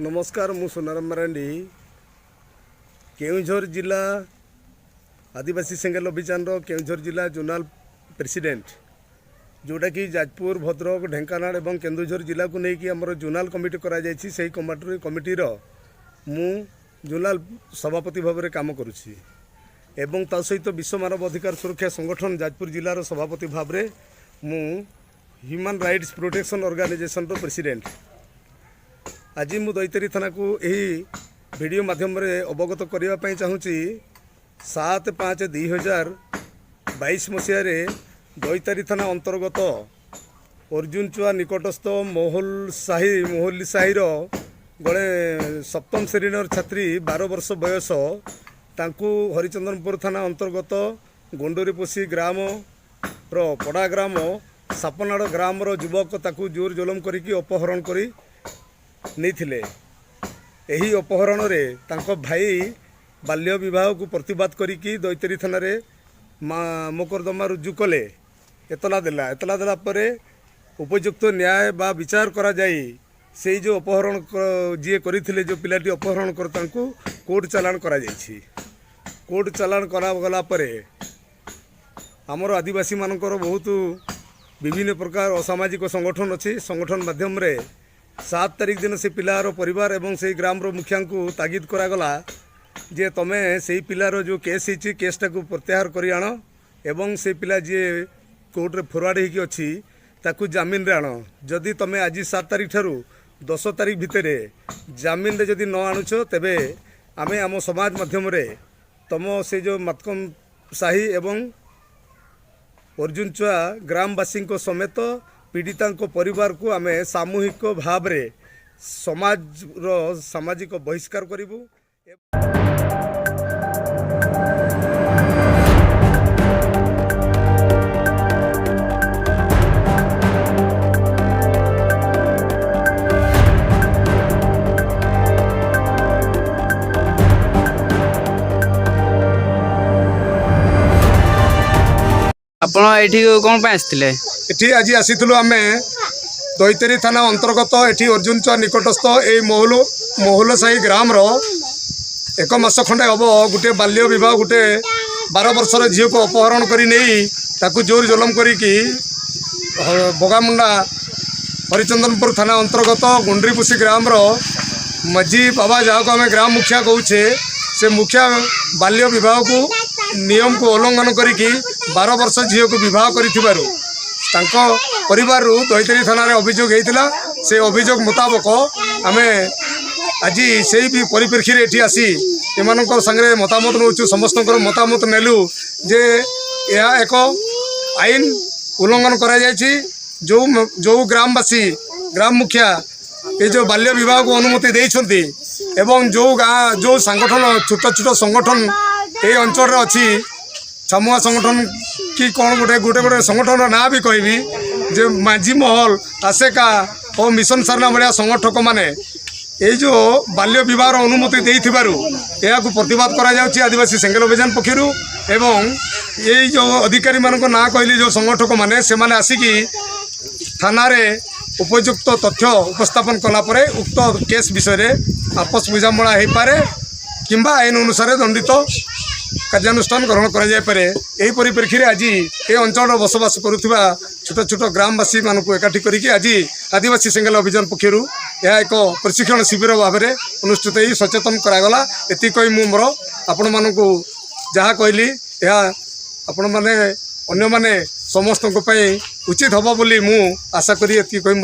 ନମସ୍କାର, ମୁଁ ସୁନାରାମ ମାରାଣ୍ଡି, କେଉଁଝର ଜିଲ୍ଲା ଆଦିବାସୀ ସେଙ୍ଗେଲ ଅଭିଯାନର କେଉଁଝର ଜିଲ୍ଲା ଜୋନାଲ ପ୍ରେସିଡେଣ୍ଟ, ଯେଉଁଟାକି ଯାଜପୁର, ଭଦ୍ରକ, ଢେଙ୍କାନାଳ ଏବଂ କେନ୍ଦୁଝର ଜିଲ୍ଲାକୁ ନେଇକି ଆମର ଜୋନାଲ କମିଟି କରାଯାଇଛି। ସେହି କମିଟିର ମୁଁ ଜୋନାଲ ସଭାପତି ଭାବରେ କାମ କରୁଛି ଏବଂ ତା ସହିତ ବିଶ୍ୱ ମାନବ ଅଧିକାର ସୁରକ୍ଷା ସଂଗଠନ ଯାଜପୁର ଜିଲ୍ଲାର ସଭାପତି ଭାବରେ ମୁଁ ହ୍ୟୁମାନ୍ ରାଇଟ୍ସ ପ୍ରୋଟେକ୍ସନ୍ ଅର୍ଗାନାଇଜେସନର ପ୍ରେସିଡେଣ୍ଟ। ଆଜି ମୁଁ ଦୈତାରୀ ଥାନାକୁ ଏହି ଭିଡ଼ିଓ ମାଧ୍ୟମରେ ଅବଗତ କରିବା ପାଇଁ ଚାହୁଁଛି। 7-5-2022 ମସିହାରେ ଦୈତାରୀ ଥାନା ଅନ୍ତର୍ଗତ ଅର୍ଜୁନଚୁଆ ନିକଟସ୍ଥ ମହୁଲ ସାହି, ମହୁଲି ସାହିର ଜଣେ ସପ୍ତମ ଶ୍ରେଣୀର ଛାତ୍ରୀ, 12 ବର୍ଷ ବୟସ, ତାଙ୍କୁ ହରିଚନ୍ଦନପୁର ଥାନା ଅନ୍ତର୍ଗତ ଗୁଣ୍ଡୁରିପୋଷି ଗ୍ରାମର ପଡ଼ା ଗ୍ରାମ ସାପନାଡ଼ ଗ୍ରାମର ଯୁବକ ତାକୁ ଜୋର ଜୁଲମ କରିକି ଅପହରଣ କରି ନେଇଥିଲେ। ଏହି ଅପହରଣରେ ତାଙ୍କ ଭାଇ ବାଲ୍ୟ ବିବାହକୁ ପ୍ରତିବାଦ କରିକି ଦୈତାରୀ ଥାନାରେ ମୋକଦ୍ଦମା ରୁଜୁ କଲେ, ଏତଲା ଦେଲା। ଏତଲା ଦେଲା ପରେ ଉପଯୁକ୍ତ ନ୍ୟାୟ ବା ବିଚାର କରାଯାଇ ସେଇ ଯେଉଁ ଅପହରଣ ଯିଏ କରିଥିଲେ, ଯେଉଁ ପିଲାଟି ଅପହରଣ କରି, ତାଙ୍କୁ କୋର୍ଟ ଚାଲାଣ କରାଯାଇଛି। କୋର୍ଟ ଚାଲାଣ କରାଗଲା ପରେ ଆମର ଆଦିବାସୀମାନଙ୍କର ବହୁତ ବିଭିନ୍ନ ପ୍ରକାର ଅସାମାଜିକ ସଂଗଠନ ଅଛି। ସଂଗଠନ ମାଧ୍ୟମରେ 7 ତାରିଖ ଦିନ ସେ ପିଲାର ପରିବାର ଏବଂ ସେଇ ଗ୍ରାମର ମୁଖିଆଙ୍କୁ ତାଗିଦ କରାଗଲା ଯେ ତମେ ସେଇ ପିଲାର ଯେଉଁ କେସ୍ ହେଇଛି, କେସ୍ଟାକୁ ପ୍ରତ୍ୟାହାର କରି ଆଣ ଏବଂ ସେଇ ପିଲା ଯିଏ କୋର୍ଟରେ ଫରୱାର୍ଡ଼ ହେଇକି ଅଛି, ତାକୁ ଜାମିନରେ ଆଣ। ଯଦି ତମେ ଆଜି 7 ତାରିଖ ଠାରୁ 10 ତାରିଖ ଭିତରେ ଜାମିନରେ ଯଦି ନ ଆଣୁଛ, ତେବେ ଆମେ ଆମ ସମାଜ ମାଧ୍ୟମରେ ତମ ସେ ଯେଉଁ ମାତକମ ସାହି ଏବଂ ଅର୍ଜୁନଚୁଆ ଗ୍ରାମବାସୀଙ୍କ ସମେତ ପୀଡ଼ିତାଙ୍କ ପରିବାରକୁ ଆମେ ସାମୂହିକ ଭାବରେ ସମାଜର ସାମାଜିକ ବହିଷ୍କାର କରିବୁ। ଆପଣ ଏଇଠି କ'ଣ ପାଇଁ ଆସିଥିଲେ? ଏଠି ଆଜି ଆସିଥିଲୁ ଆମେ ଦୈତାରୀ ଥାନା ଅନ୍ତର୍ଗତ ଏଠି ଅର୍ଜୁନଚୁଆ ନିକଟସ୍ଥ ଏଇ ମହୁଲ ସାହି ଗ୍ରାମର ଏକ ମାସ ଖଣ୍ଡେ ହେବ ଗୋଟିଏ ବାଲ୍ୟ ବିବାହ, ଗୋଟେ 12 ବର୍ଷର ଝିଅକୁ ଅପହରଣ କରି ନେଇ ତାକୁ ଜୋର ଜୁଲମ କରିକି ବଗାମୁଣ୍ଡା ହରିଚନ୍ଦନପୁର ଥାନା ଅନ୍ତର୍ଗତ ଗୁଣ୍ଡ୍ରିପୁଷି ଗ୍ରାମର ମଝି ବାବା, ଯାହାକୁ ଆମେ ଗ୍ରାମ ମୁଖିଆ କହୁଛେ, ସେ ମୁଖିଆ ବାଲ୍ୟ ବିବାହକୁ ନିୟମକୁ ଉଲ୍ଲଙ୍ଘନ କରିକି 12 ବର୍ଷ ଝିଅକୁ ବିବାହ କରିଥିବାରୁ ତାଙ୍କ ପରିବାରରୁ ଦୈତାରୀ ଥାନାରେ ଅଭିଯୋଗ ହେଇଥିଲା। ସେ ଅଭିଯୋଗ ମୁତାବକ ଆମେ ଆଜି ସେଇ ବି ପରିପ୍ରେକ୍ଷୀରେ ଏଠି ଆସି ଏମାନଙ୍କ ସାଙ୍ଗରେ ମତାମତ ନେଉଛୁ। ସମସ୍ତଙ୍କର ମତାମତ ନେଲୁ ଯେ ଏହା ଏକ ଆଇନ ଉଲ୍ଲଙ୍ଘନ କରାଯାଇଛି। ଯେଉଁ ଯେଉଁ ଗ୍ରାମବାସୀ, ଗ୍ରାମ ମୁଖିଆ ଏ ଯେଉଁ ବାଲ୍ୟ ବିବାହକୁ ଅନୁମତି ଦେଇଛନ୍ତି ଏବଂ ଯେଉଁ ଗାଁ, ଯେଉଁ ସଂଗଠନ, ଛୋଟ ଛୋଟ ସଂଗଠନ ଏଇ ଅଞ୍ଚଳରେ ଅଛି, ଛାମୁଆ ସଂଗଠନ କି କ'ଣ, ଗୋଟେ ଗୋଟେ ଗୋଟେ ସଂଗଠନର ନାଁ ବି କହିବି ଯେ ମାଝି ମହଲ, ଆସେକା ଓ ମିଶନ ସାରନା ଭଳିଆ ସଂଗଠକମାନେ ଏଇ ଯେଉଁ ବାଲ୍ୟ ବିବାହର ଅନୁମତି ଦେଇଥିବାରୁ ଏହାକୁ ପ୍ରତିବାଦ କରାଯାଉଛି ଆଦିବାସୀ ସେଙ୍ଗେଲ ଅଭିଯାନ ପକ୍ଷରୁ। ଏବଂ ଏଇ ଯେଉଁ ଅଧିକାରୀମାନଙ୍କ ନାଁ କହିଲି, ଯେଉଁ ସଂଗଠକମାନେ, ସେମାନେ ଆସିକି ଥାନାରେ ଉପଯୁକ୍ତ ତଥ୍ୟ ଉପସ୍ଥାପନ କଲା ପରେ ଉକ୍ତ କେସ୍ ବିଷୟରେ ଆପୋଷ ବୁଝାମଣା ହୋଇପାରେ କିମ୍ବା ଆଇନ ଅନୁସାରେ ଦଣ୍ଡିତ କାର୍ଯ୍ୟାନୁଷ୍ଠାନ ଗ୍ରହଣ କରାଯାଇପାରେ। ଏହି ପରିପ୍ରେକ୍ଷୀରେ ଆଜି ଏ ଅଞ୍ଚଳର ବସବାସ କରୁଥିବା ଛୋଟ ଛୋଟ ଗ୍ରାମବାସୀମାନଙ୍କୁ ଏକାଠି କରିକି ଆଜି ଆଦିବାସୀ ସେଙ୍ଗେଲ ଅଭିଯାନ ପକ୍ଷରୁ ଏହା ଏକ ପ୍ରଶିକ୍ଷଣ ଶିବିର ଭାବରେ ଅନୁଷ୍ଠିତ ହୋଇ ସଚେତନ କରାଗଲା। ଏତିକି କହି ମୁଁ ମୋର ଆପଣମାନଙ୍କୁ ଯାହା କହିଲି, ଏହା ଆପଣମାନେ ଅନ୍ୟମାନେ ସମସ୍ତଙ୍କ ପାଇଁ ଉଚିତ ହେବ ବୋଲି ମୁଁ ଆଶା କରି ଏତିକି କହି ମୋର